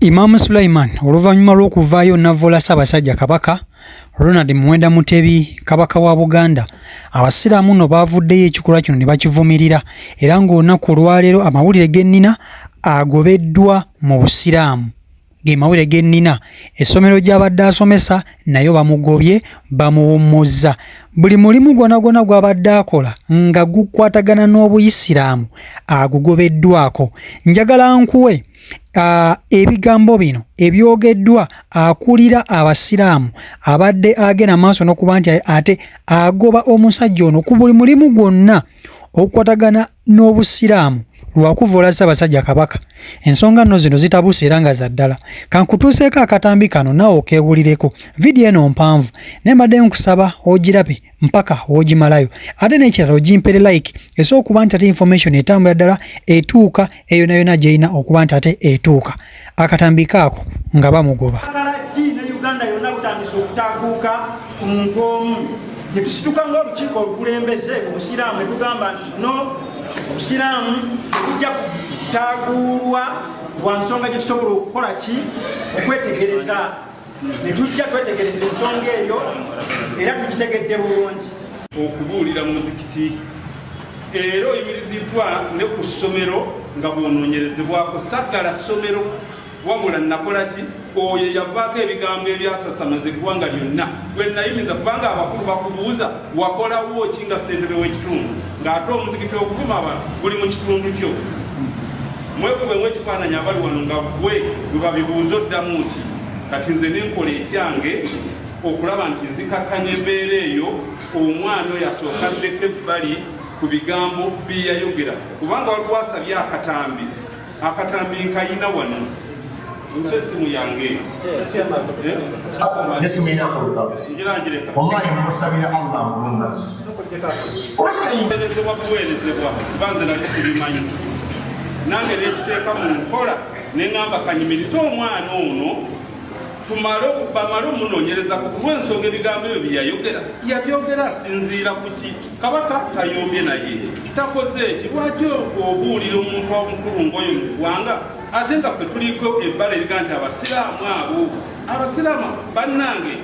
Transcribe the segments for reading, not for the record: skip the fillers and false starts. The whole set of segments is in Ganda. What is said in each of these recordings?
Imam Sulaiman oluvannyuma lw'okuvaayo n'avvoola Ssaabasajja Kabaka Ronald Muwenda Mutebi Kabaka wa Buganda, Abasiraamu nno baavuddeyo ekikolwa kino ne bakivumirira era ng'olunaku olwaleero amawulire ge nnina agobeddwa mu Busiraamu. Ge mawulire ge nnina, essomero gy'abadde asomesa nayo bamugobye bamuwummuzza. Buli mulimu gwona gwona gw'abadde akola nga gukwatagana n'Obuyisiraamu agugobeddwako. Njagala nkuwe ebigambo bino ebyogeddwa akulira abasiraamu abadde agenda maaso n'okuba nti ate agoba omusajja ono ku buli mulimu gwonna okukwatagana n'obusiraamu lwakuvoola Ssaabasajja Kabaka. Ensonga nno zino zitabuse era nga za ddala. Kankutuuseeko akatambi kano naawe okeewulireko. Vidiyo eno mpanvu naye mbadde nkusaba ogirabe mpaka wogimalayo ate n'ekirala ogimpere like esobola okuba nti ate information etambula ddala etuuka eyo nayona gyerina okuba nti ate etuuka. Akatambi kaako nga bamugoba. Kalagi ne Uganda yonna butandise okutaguuka ku muntu omu ne tusituka ng'olukiiko olukulembeze mu Busiraamu ne tugamba nti no Obusiraamu tebujja kutaguulwa lwa nsonga gye tusobola okukola ki okwetegereza ne tujja twetegereza ensonga eyo era tugitegedde bulungi. Okubuulira mu muzikiti era oyimiriziddwa ne ku ssomero nga bw'onoonyerezebwako. Saggala ssomero wabula nakola ki? Oyo yavaako ebigambo ebyasasamaza eggwanga lyonna gwe nayimiza, kubanga abakulu bakubuuza wakolawo ki nga ssentebe w'ekitundu ng'ate omuzikiti okuvuma abantu guli mu kitundu kyo. Mwekubemu ekifaananyi abali wano nga gwe gwe babibuuza oddamu ki? Kati nze nenkola ekyange okulaba nti nzikakkanya embeera eyo, omwana oyo asooka addeko ebbali ku bigambo byeyayogera, kubanga waliwo asabye akatambi. Akatambi nkayina wano nze esimu yange nesimu ina kuluka ngira wallahi musabira Allah mulunga kuweerezebwa buweerezebwa kuba nze nali sibimanyi, nange nekiteeka mu nkola neŋŋamba kanyimirize omwana ono tumale bamale omunoonyereza ku kulw'ensonga ebigambo ebyo bye yayogera yabyogera asinziira ku ki? Kabaka tayombye naye takoze eki? Lwaki obuulira omuntu omukulu ng'oyo mu ggwanga ate nga ffe tuliko ebbala eriga nti abasiraamu abo abasiraamu bannange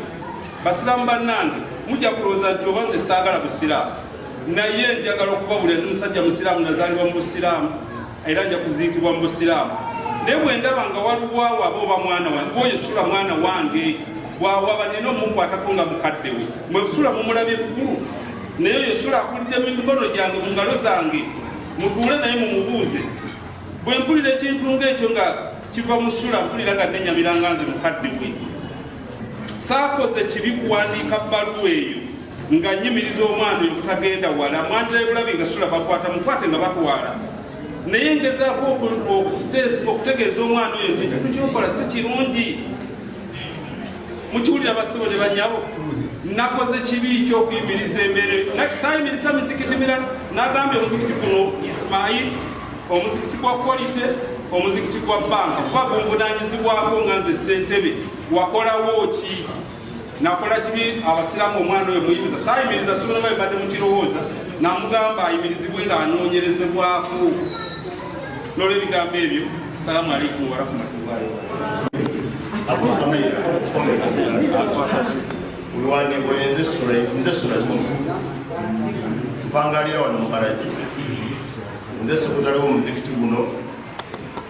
basiraamu bannange mujja kulowooza nti oba nze saagala busiraamu, naye njagala okubabulira ndi musajja musiraamu, nazaalibwa mu busiraamu era nja kuziikibwa mu busiraamu, naye bwe ndaba nga waliwo awo aba oba mwana wange oyo sula mwana wange bwawaba nina omukwatako nga mukadde we mwe sula mumulabye bukulu, naye oyo sula akulidde mu mikono gyange mu ngalo zange, mutuule naye mumubuuze. Bwe mpulira ekintu ng'ekyo nga kiva mu sula mpulira nga nenyamira nga nze mukadde we. Saakoze kibi kuwandiika bbaluwa eyo nga nyimiriza omwana oyo kutagenda wala, mwandirayo bulabi nga sula bakwata mukwate nga batwala, naye ngezaako okutegeeza omwana oyo nti ekintu kyokola si kirungi. Mukiwulira bassebo ne bannyabo, nakoze kibi ky'okuyimiriza embeera. Saayimiriza mizikiti mirala, nagambye omuzikiti guno Ismail, omuzikiti gwa quality, omuzikiti gwa banka, kuba gunvunaanyizibwako nga nze ssentebe. Wakolawo ki? Nakola kibi abasiraamu omwana oyo muyimiza. Saayimiriza somero nga bebadde mukirowooza, namugamba ayimirizibwe ng'anoonyerezebwako. N'olw'ebigambo ebyo, assalamu alaikum warahmatullahi. Oluwandiiko nze sula mpangalira wano mu Kalagi, nze sekutale w'omuzikiti guno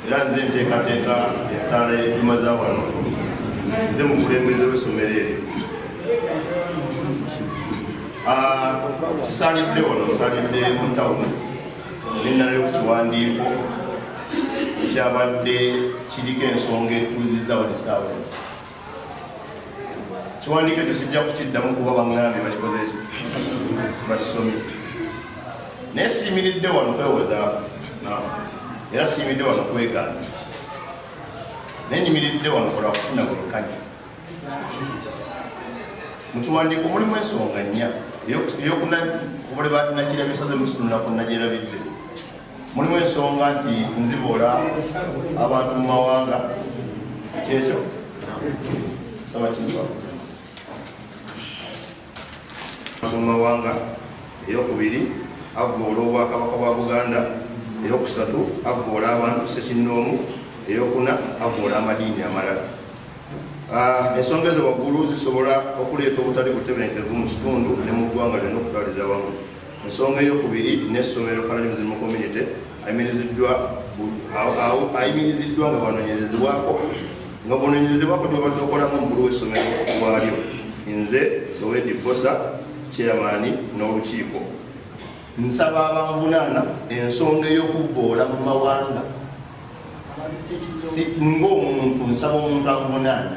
era nze nteekateeka ensaala y'ejjuma za wano, nze mukulembeze w'essomero eryo. Sisaalidde wano, nsaalidde mu tawuni nenalayo ku kiwandiiko ekyabadde kiriko ensonga etuuzizza wano essaawa eno. Kiwandiiko ekyo sijja kukiddamu kuba baŋŋambye bakikoze ki bakisomye, naye siyimiridde wano kwewozaako era siyimiridde wano kwegaana, naye nyimiridde wano kola kufuna bwenkanya. Mu kiwandiiko mulimu ensonga nnya, eyokuna nakirabisaze mu kitundu nagyerabidde. Mulimu ensonga nti nziboola abantu mu mawanga, kyekyo saba kintu mu mawanga. Eyokubiri, avvoola obwakabaka bwa Buganda. Eyokusatu, avvoola abantu ssekinnoomu. Eyokuna, avvoola amadiini amalala. Ensonga ezo waggulu zisobola okuleeta obutali butebenkevu mu kitundu ne mu ggwanga lyonna okutwaliza awamu. Ensonga eyokubiri, n'essomero Kalagi Muslim Community ayimiriziddwa nga bwanoonyerezebwako gyobadde okola ng'omukulu w'essomero waalyo. Nze Sowedi Bbosa, chairman n'olukiiko, nsaba abanvunaana ensonga ey'okuvvoola mu mawanga. Ng'omuntu nsaba omuntu anvunaana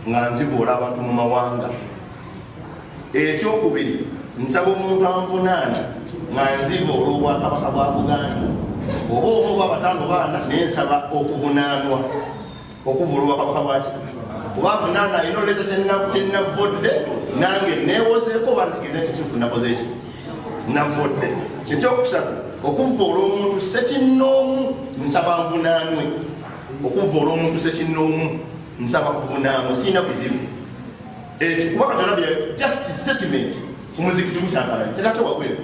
nga nzivoola abantu mu mawanga. Ekyokubiri, nsaba omuntu anvunaana nga nzivoola obwakabaka bwa Buganda, oba omu oba bataano baana, naye nsaba okuvunaanwa okuvoola obwakabaka bwaki, oba avunaana alina oleeta kyenavvodde nange neewozeeko oba nzikirize nti kituufu nakoze eki navvodde. Ekyokusatu, okuvvoola omuntu ssekinnoomu, nsaba nvunaanwe okuvvoola omuntu ssekinnoomu, nsaba kuvunaanwa, sirina buzibu ekyo, kuba kati olabye just statement ku muzikiti gukyankalanye tekate wabweru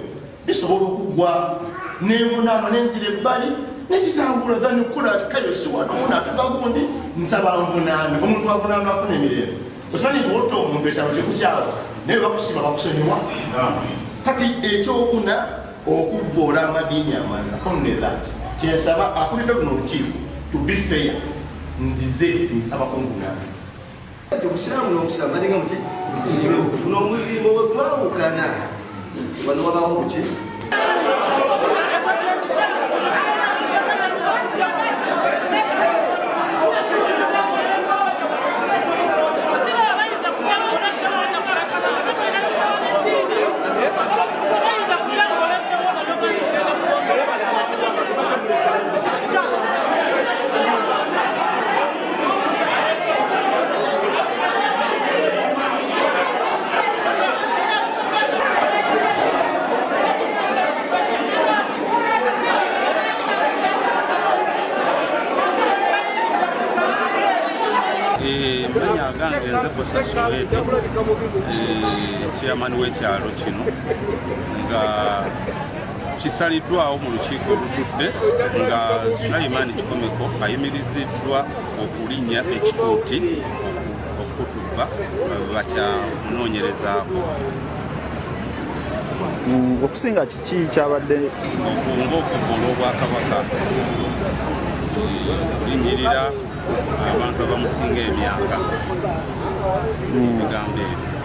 bisobola okuggwa nenvunaanwa nenzira ebbali nekitambula than okukola kayosi wano natuga gundi. Nsaba nvunaanwe. Omuntu avunaanwa afuna emirembe. Okimanyi nti wotta omuntu ekyalo kikukyawa, naye bakusiba bakusonyiwa. Kati ekyokuna, okuvvoola amadiini amalala. Only that kyensaba akulidde luno olukiiko, to be fair, nzize nsaba kunvunaana. Nti Obusiraamu n'Obusiraamu balinga muki guno omuzimbo we gwawukana wano wabawo buki. Manya agange nze Bosa Suwedi, chairman w'ekyalo kino, nga kisaliddwawo mu lukiiko olutudde nga Sulaiman Kikomeko ayimiriziddwa okulinnya ekituuti okukutuba bakyamunoonyerezaako. Okusinga kiki kyabadde? Ng'okuvvoola obwakabaka, okulinnyirira abantu abamusinga emyaka, ebigambo ebyo.